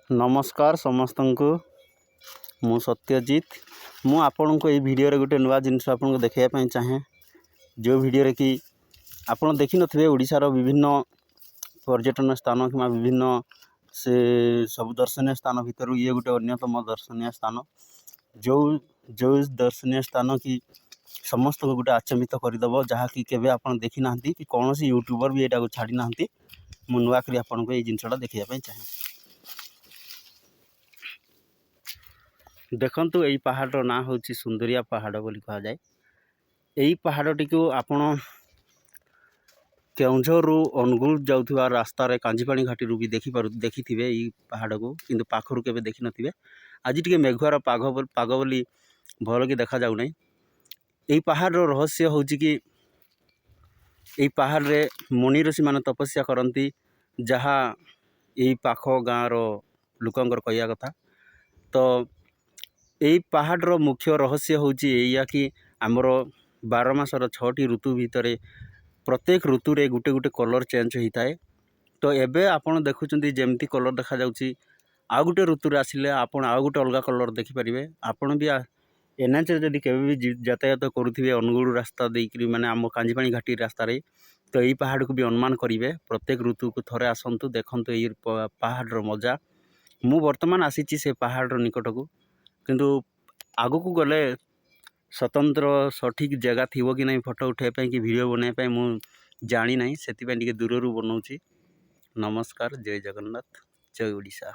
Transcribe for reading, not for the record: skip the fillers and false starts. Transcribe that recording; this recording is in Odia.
ନମସ୍କାର ସମସ୍ତଙ୍କୁ। ମୁଁ ସତ୍ୟଜିତ। ମୁଁ ଆପଣଙ୍କୁ ଏଇ ଭିଡ଼ିଓରେ ଗୋଟେ ନୂଆ ଜିନିଷ ଆପଣଙ୍କୁ ଦେଖାଇବା ପାଇଁ ଚାହେଁ, ଯେଉଁ ଭିଡ଼ିଓରେ କି ଆପଣ ଦେଖିନଥିବେ। ଓଡ଼ିଶାର ବିଭିନ୍ନ ପର୍ଯ୍ୟଟନ ସ୍ଥାନ କିମ୍ବା ବିଭିନ୍ନ ସେ ସବୁ ଦର୍ଶନୀୟ ସ୍ଥାନ ଭିତରୁ ଇଏ ଗୋଟେ ଅନ୍ୟତମ ଦର୍ଶନୀୟ ସ୍ଥାନ, ଯେଉଁ ଯେଉଁ ଦର୍ଶନୀୟ ସ୍ଥାନ କି ସମସ୍ତଙ୍କୁ ଗୋଟେ ଆଚମ୍ବିତ କରିଦେବ, ଯାହାକି କେବେ ଆପଣ ଦେଖିନାହାନ୍ତି କି କୌଣସି ୟୁଟ୍ୟୁବର୍ ବି ଏଇଟାକୁ ଛାଡ଼ି ନାହାନ୍ତି। ମୁଁ ନୂଆ କରି ଆପଣଙ୍କୁ ଏଇ ଜିନିଷଟା ଦେଖିବା ପାଇଁ ଚାହେଁ। ଦେଖନ୍ତୁ, ଏଇ ପାହାଡ଼ର ନାଁ ହେଉଛି ସୁନ୍ଦରିଆ ପାହାଡ଼ ବୋଲି କୁହାଯାଏ। ଏଇ ପାହାଡ଼ଟିକୁ ଆପଣ କେଉଁଝରରୁ ଅନୁଗୁଳ ଯାଉଥିବା ରାସ୍ତାରେ କାଞ୍ଜିପାଣି ଘାଟିରୁ ବି ଦେଖିଥିବେ ଏଇ ପାହାଡ଼କୁ, କିନ୍ତୁ ପାଖରୁ କେବେ ଦେଖିନଥିବେ। ଆଜି ଟିକେ ମେଘୁଆର ପାଗ ବୋଲି ଭଲକି ଦେଖାଯାଉନାହିଁ। ଏଇ ପାହାଡ଼ର ରହସ୍ୟ ହେଉଛି କି ଏଇ ପାହାଡ଼ରେ ମୁନି ଋଷିମାନେ ତପସ୍ୟା କରନ୍ତି, ଯାହା ଏଇ ପାଖ ଗାଁର ଲୋକଙ୍କର କହିବା କଥା। ତ ଏଇ ପାହାଡ଼ର ମୁଖ୍ୟ ରହସ୍ୟ ହେଉଛି ଏଇଆ କି ଆମର 12 ମାସର 6ଟି ଋତୁ ଭିତରେ ପ୍ରତ୍ୟେକ ଋତୁରେ ଗୋଟେ ଗୋଟେ କଲର୍ ଚେଞ୍ଜ ହୋଇଥାଏ। ତ ଏବେ ଆପଣ ଦେଖୁଛନ୍ତି ଯେମିତି କଲର୍ ଦେଖାଯାଉଛି, ଆଉ ଗୋଟେ ଋତୁରେ ଆସିଲେ ଆପଣ ଆଉ ଗୋଟେ ଅଲଗା କଲର୍ ଦେଖିପାରିବେ। ଆପଣ ବି ଏନ୍ଏଚ୍ରେ ଯଦି କେବେ ବି ଯାତାୟାତ କରୁଥିବେ ଅନୁଗୁଳ ରାସ୍ତା ଦେଇକରି, ମାନେ ଆମ କାଞ୍ଜିପାଣି ଘାଟି ରାସ୍ତାରେ, ତ ଏଇ ପାହାଡ଼କୁ ବି ଅନୁମାନ କରିବେ। ପ୍ରତ୍ୟେକ ଋତୁକୁ ଥରେ ଆସନ୍ତୁ, ଦେଖନ୍ତୁ ଏଇ ପାହାଡ଼ର ମଜା। ମୁଁ ବର୍ତ୍ତମାନ ଆସିଛି ସେ ପାହାଡ଼ର ନିକଟକୁ, କିନ୍ତୁ ଆଗକୁ ଗଲେ ସ୍ୱତନ୍ତ୍ର ସଠିକ୍ ଜାଗା ଥିବ କି ନାହିଁ ଫଟୋ ଉଠାଇବା ପାଇଁ କି ଭିଡ଼ିଓ ବନାଇବା ପାଇଁ, ମୁଁ ଜାଣିନାହିଁ। ସେଥିପାଇଁ ଟିକେ ଦୂରରୁ ବନାଉଛି। ନମସ୍କାର, ଜୟ ଜଗନ୍ନାଥ, ଜୟ ଓଡ଼ିଶା।